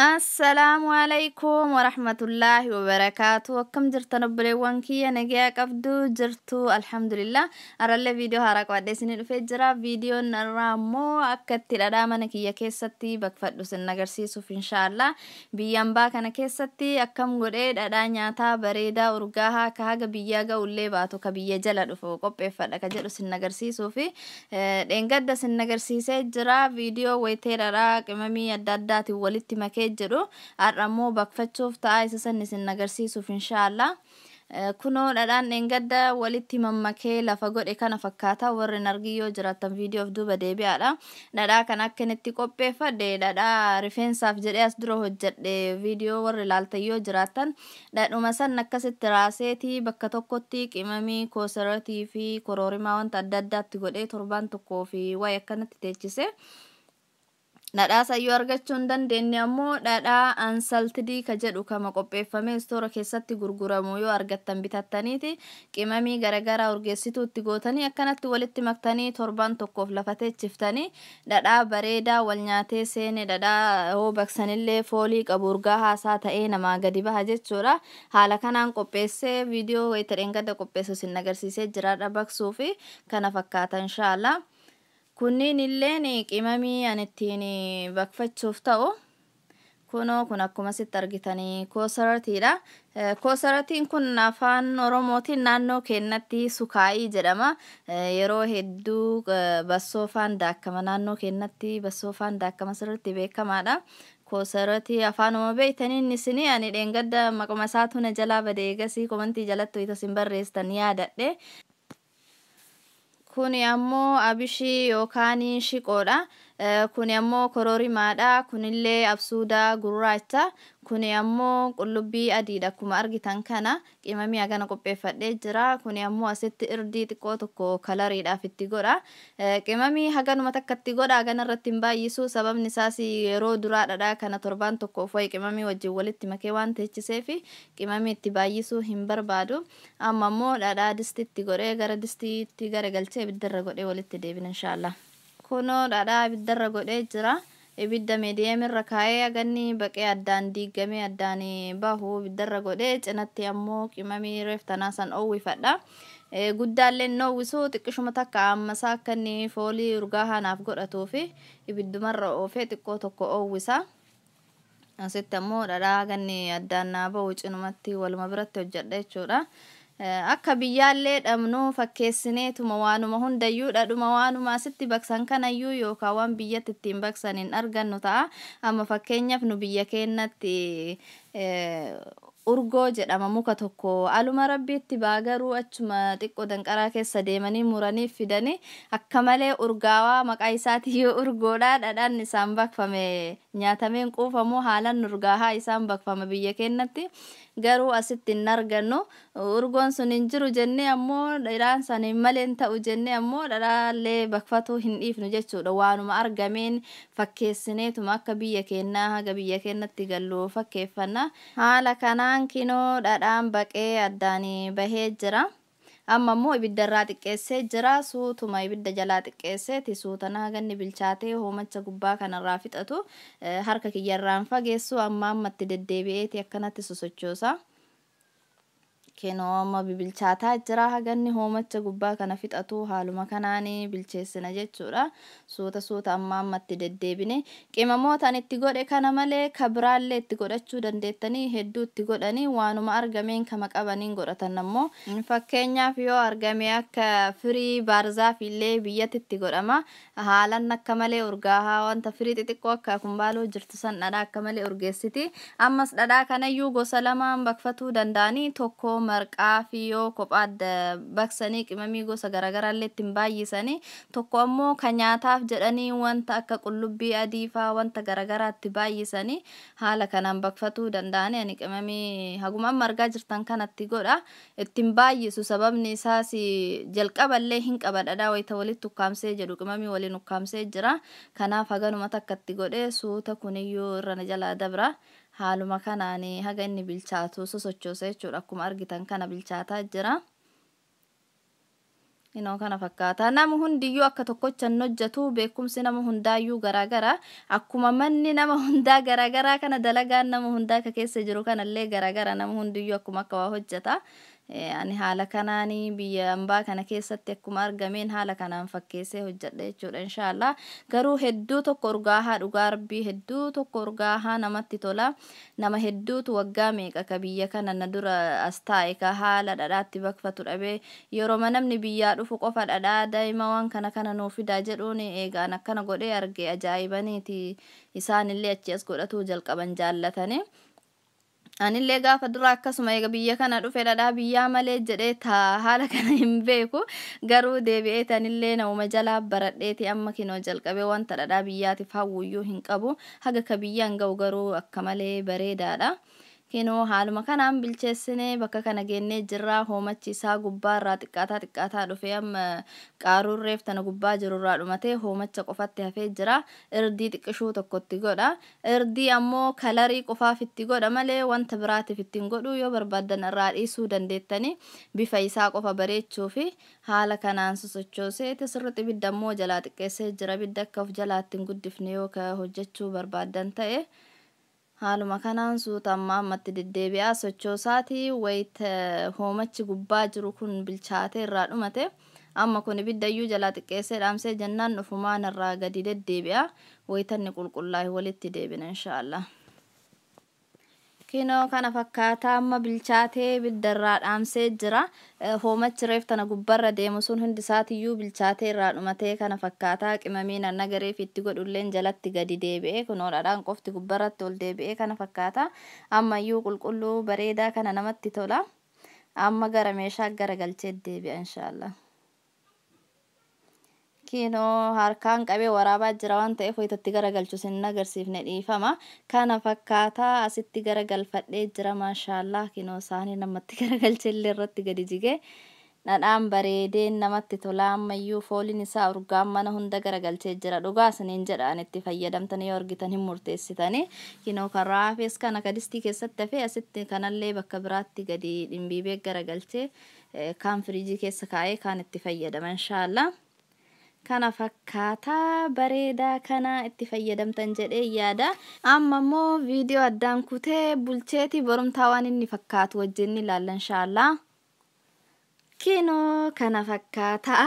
Assalaamu alaikum warahmatullaahi wabarakaatu. Akkam jirtan obboleewwan kiyya? Nagayaa qabdu jirtu? Alhamdulillah. Har'allee viidiyoo haaraa qabadhee isinii dhufee jira. Viidiyoon irraa immoo akka itti dhadhaa mana kiyya keessatti baqfadhu sin agarsiisuuf inshaallah. Biyya ambaa kana keessatti akkam godhee dhadhaa nyaataa bareedaa urgaahaa ka haga biyyaa ga'ullee baatu, ka biyya jala dhufu qopheeffadha ka jedhu sin agarsiisuufi. Dheengadda sin agarsiisee jira viidiyoo wayitee dhadhaa qimamii adda addaatiin walitti makee jedhu. Har'a immoo baqfachuuf ta'a, isa san isin agarsiisuuf inshaallah. Kunoo dhadhaan dheengadda walitti mammakee lafa godhe kana fakkaata. Warri hin argin yoo jiraattan viidiyoof duuba deebi'aadha. Dhadhaa kana akka inni itti qopheeffadhe, dhadhaa rifeensaaf jedhee as dura hojjedhe, viidiyoo warri ilaaltan yoo jiraattan, dhadhuma san akkasitti raaseetii bakka tokkotti qimamii koosaratii fi koroorimaa wanta adda addaatti godhee torbaan tokkoo fi wayi akkanatti teechise. Dhadhaa sayyoo argachuu hin dandeenye ammoo dhadhaa unsalted ka jedhu kama qopheeffamee istoora keessatti gurguramu yoo argattan bitattaniiti qimamii garaagaraa urgeessituu itti gootanii akkanatti walitti maktanii torbaan tokkoof lafa teechiftanii dhadhaa bareedaa wal nyaatee seene, dhadhaa hoo baqsanillee foolii qabu, urgaa haasaa ta'ee namaa gadi baha jechuudha. Haala kanaan qopheessee viidiyoo wayita dheengadda qopheessu sin agarsiisee jiraadha. Baqsuu fi kana fakkaata inshaallah. Kunniin illeen qimamii ani ittiin baqfachuuf ta'u kunoo kun akkuma sitti argitanii koosaratiidha. Koosaratiin kun afaan Oromootiin naannoo keenyatti sukaayii jedhama. Yeroo hedduu bassoofaan daakkama, naannoo keenyatti bassoofaan daakkama, sirriitti beekamaadha. Koosaratii afaanuma beektaniin isinii ani dheengadda maquma isaatu na jalaa bade, eegasii komantii jalatti wayita isin barreessitan yaadadhe. Kuni ammoo abishii yookaan shiqoodha. Kuni ammoo kororimaadha. Kunillee absuudaa gurraacha. Kuni ammoo qullubbii adiidha. Akkuma argitan kana qimamii hagana qopheeffadhee jira. Kuni ammoo asitti irdii xiqqoo tokko kalariidhaaf itti godha. Qimamii haganuma takka itti godha, hagana irratti hin baay'isu. Sababni isaas yeroo duraa dhadhaa kana torbaan tokkoof wayi qimamii wajjin walitti makee waan teechiseef qimamii itti baay'isuu hin barbaadu. Amma ammoo dhadhaa distiitti godhee gara distiitti gara galchee ibiddarra godhee walitti deebina inshaallah. Kunoo dhadhaa ibiddarra godhee jira. Ibidda medium irra kaa'ee haganni baqee addaan diigamee addaan bahu ibiddarra godhee cinatti ammoo qimamii reeftanaa san oowwifadha. Guddaallee hin oowwisu, xiqqishuma takka ammasaa akka inni foolii urgaa haanaaf godhatuu fi ibiddumarra oofee xiqqoo tokko oowwisa. Asitti ammoo dhadhaa haganni addaan naa bahu cinumatti waluma biratti hojjedha jechuudha. Akka biyyaallee dhabnu fakkeessineetuma waanuma hundayyuu dhadhuma waanuma asitti baqsan kanayyuu yookaan waan biyyatti ittiin baqsan hin argannu ta'a. Amma fakkeenyaaf nu biyya keenyatti urgoo jedhama muka tokko, aluma rabbiitti baa, garuu achuma xiqqoo danqaraa keessa deemanii muranii fidanii akka malee urgaawaa, maqaa isaatiyyuu urgoodha. Dhadhaan isaan baqfame nyaatameen quufamu, haalan urgaahaa isaan baqfama biyya keenyatti, garuu asitti hin argannu. Urgoon sun hin jiru jennee ammoo dhadhaan san hin malee hin ta'u jennee ammoo dhadhaallee baqfatuu hin dhiifnu jechuudha. Waanuma argameen fakkeessineetuma akka biyya keenyaa haga biyya keenyatti gallu fakkeeffanna. Haala kanaan kinoo dhadhaan baqee addaan bahee jira. Amma immoo ibiddarraa xiqqeessee jira. Suutuma ibidda jalaa xiqqeesseeti suutana haganni bilchaatee hoomacha gubbaa kanarraa fixatu harka kiyyarraan fageessu, amma ammatti deddeebi'eeti akkanatti sosochoosa. Kinoo amma bibilchaataa jira, haganni hoomacha gubbaa kana fixatu haaluma kanaan bilcheessina jechuudha. Suuta suuta amma ammatti deddeebine qimamoota ani itti godhe kana malee ka biraallee itti godhachuu dandeettanii, hedduu itti godhanii waanuma argameen kama qabaniin godhatan ammoo. Fakkeenyaaf yoo argame akka firii baarzaaf illee biyyatti itti godhama. Haalan akka malee urgaahaa, wanta firii xixiqqoo akka kumbaaloo jirtu san dhadhaa akka malee urgeessiti. Ammas dhadhaa kanayyuu gosa lamaan baqfatuu danda'anii, tokko marqaa fi yoo kophaa baqsanii qimamii gosa garaagaraallee ittiin baay'isanii, tokko ammoo ka nyaataaf jedhanii wanta akka qullubbii adii faa wanta garaagaraatti baay'isanii haala kanaan baqfatuu danda'anii. Ani qimamii haguma amma argaa jirtan kanatti godha, ittiin baay'isu. Sababni isaas jalqaballee hin qaba, dhadhaa wayita walitti ukkaamsee jedhu qimamii waliin ukkaamsee jira. Kanaaf haganuma takkatti godhee suuta kuniyyuu irra na jalaa dabra. Haaluma kanaan haga inni bilchaatu sosochoosa jechuudha. Akkuma argitan kana bilchaataa jira. Inoo kana fakkaata. Nama hundiyyuu akka tokkochan hojjetu, beekumsi nama hundaayyuu garaagara. Akkuma manni nama hundaa garaagaraa kana, dalagaan nama hundaa akka keessa jiru kanallee garaagara. Nama hundiyyuu akkuma akka waa hojjeta. Ani haala kanaan biyya hambaa kana keessatti akkuma argameen haala kanaan fakkeessee hojjedha jechuudha, inshaallah. Garuu hedduu tokko urgaahaa, dhugaa Rabbii, hedduu tokko urgaahaa, namatti tola. Nama hedduutu waggaa meeqa ka biyya kana na dura as taa'e ka haala dhadhaatti baqfatu dhabee, yeroo namni biyyaa dhufu qofa dhadhaa daa'ima waan kana kana nuu fidaa jedhuun eegaan akkana godhee arge ajaa'ibaniiti isaanillee achi as godhatuu jalqaban jaallatanii. Anillee gaafa dura akkasuma eega biyya kana dhufe dhadhaa biyyaa malee jedhee taa haala kana hin beeku. Garuu deebi'ee tanillee namuma jalaa baradheeti amma kinoo jalqabee wanta dhadhaa biyyaatiif hawwuyyuu hin qabu. Haga ka biyyaan ga'u garuu akka malee bareedaadha. Kinoo haaluma kanaan bilcheessinee bakka kana geennee jirra. Hoomachi isaa gubbaarraa xiqqaataa xiqqaataa dhufee amma qaruurreef tana gubbaa jirurraa dhumatee hoomacha qofatti hafee jira. Irdii xiqqishuu tokkotti godha. Irdii ammoo kalarii qofaaf itti godha malee wanta biraatiif ittiin godhu, yoo barbaaddan irraa dhiisuu dandeettanii, bifa isaa qofa bareechuu fi haala kanaan sosochoosee sirriitti ibidda ammoo jalaa xiqqeessee jira. Ibidda akka of jalaatti hin guddifne yoo ka hojjechuu barbaaddan ta'e. Haaluma kanaan suuta amma ammatti deddeebi'aa sochoosaati. Wayita hoomachi gubbaa jiru kun bilchaatee irraa dhumate, amma kun ibiddayyuu jalaa xiqqeessee dhaamsee jennaan dhufumaan irraa gadi deddeebi'a. Wayitanni qulqullaa'e walitti deebina, inshaallah. Kinoo kana fakkaataa, amma bilchaatee ibidda irraa dhaamsee jira. Hoomachi reef tana gubbarra deemu sun hundi isaatiyyuu bilchaatee irraa dhumatee kana fakkaataa. Qimamiin annagareef itti godhulleen jalatti gadi deebi'ee, kunoo dhadhaan qofti gubbarratti ol deebi'ee kana fakkaata. Ammayyuu qulqulluu bareedaa kana namatti tola. Amma gara meeshaa gara galchee deebi'a, inshaallah. Kinoo harkaan qabee waraabaa jira waan ta'eef wayitatti garagalchu sin agarsiifne, dhiifama. Kana fakkaataa asitti garagalfadhee jira, maashaallah. Kinoo isaanii namatti garagalchellee irratti gadi jigee dhadhaan bareedeen namatti tola. Ammayyuu fooliin isaa urgaan mana hunda garagalchee jira. Dhugaa isiniin jedhaan, itti fayyadamtanii yoo argitan hin murteessitanii. Kinoo karaa hafees kana kadistii keessatti hafee asitti kanallee bakka biraatti gadi dhimbiibee garagalchee, kaan firiijii keessa kaa'ee kaan itti fayyadama, inshaallah. Kana fakkaataa bareedaa kana itti fayyadamtan jedhee yaada. Amma immoo viidiyoo addaan kutee bulcheeti borumtaa waan inni fakkaatu wajjin ilaalla, inshaallah. Kinoo kana fakkaataa,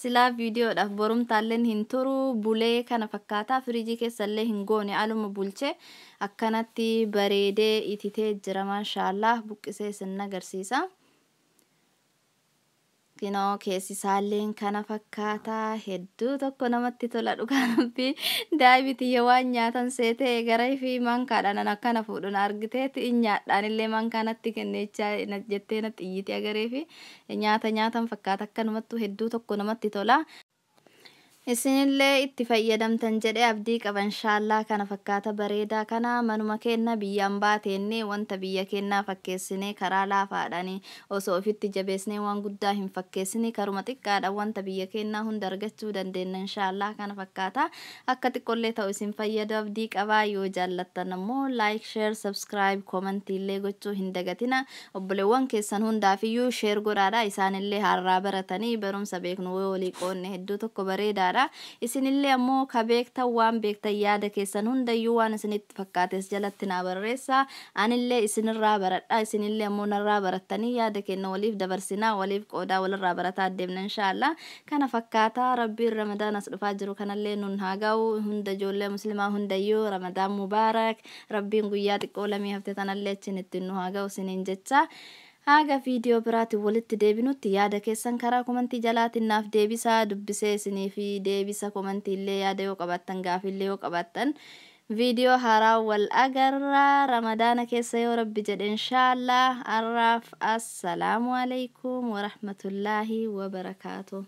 silaa viidiyoodhaaf borumtaalleen hin turu bulee. Kana fakkaataa, firiijii keessallee hin goone, aluma bulchee akkanatti bareedee ititee jira, maashaallah. Buqqisee isin agarsiisa. Kinoo keessi isaalleen kana fakkaataa, hedduu tokko namatti tola, dhugaa Rabbii. Daa'imni tiyya waan nyaatan seetee gara fi mankaadhaan akkana fuudhu na argiteeti in nyaadhaan illee mankaa natti kenneechaa jettee natti iyyiti agaree fi nyaata nyaatan fakkaata akkanumattuu hedduu tokko namatti tola. Isinillee itti fayyadamtan jedhee abdii qaba, inshaallah. Kana fakkaata bareedaa kana manuma keenna biyyaan baateenne wanta biyya keenyaa fakkeessinee karaa laafaadhaan, osoo ofitti jabeessinee waan guddaa hin fakkeessine, karuma xiqqaadhaan wanta biyya keenyaa hunda argachuu dandeenya, inshaallah. Kana fakkaata, akka xiqqoollee ta'u isin fayyadu abdii qabaa. Yoo jaallattan ammoo like, share, subscribe, commentii illee gochuu hin dagatina. Obboleewwan keessan hundaafiyyuu share godhaadha, isaanillee har'aa baratanii. Barumsa beeknu walii qoonne hedduu tokko bareedaadha. Isinillee ammoo ka beektan, waan beektan, yaada keessan hundayyuu waan isinitti fakkaates jalatti naa barreessa. Anillee isinirraa baradha, isinillee ammoo narraa barattanii yaada kenna waliif dabarsinaa, waliif qoodaa, walirraa barataa deemna, inshaallah. Kana fakkaataa, Rabbiin Ramadaan as dhufaa jiru kanallee nun haa ga'u. Hunda ijoollee muslimaa hundayyuu Ramadaan mubaarak. Rabbiin guyyaa xiqqoo lamii hafte tanallee achiin ittiin nu haa ga'u isiniin jecha. Haga viidiyoo biraatiin walitti deebinutti yaada keessan karaa komantii jalaatiin naaf deebisaa, dubbisee isinii fi deebisa. Komantii illee yaada yoo qabaattan, gaafii yoo qabaattan, viidiyoo haaraa wal agarraa Ramadaana keessa yoo Rabbi jedhe, inshaallah. Arraaf assalaamu alaikum warahmatullaahi wabarakaatu.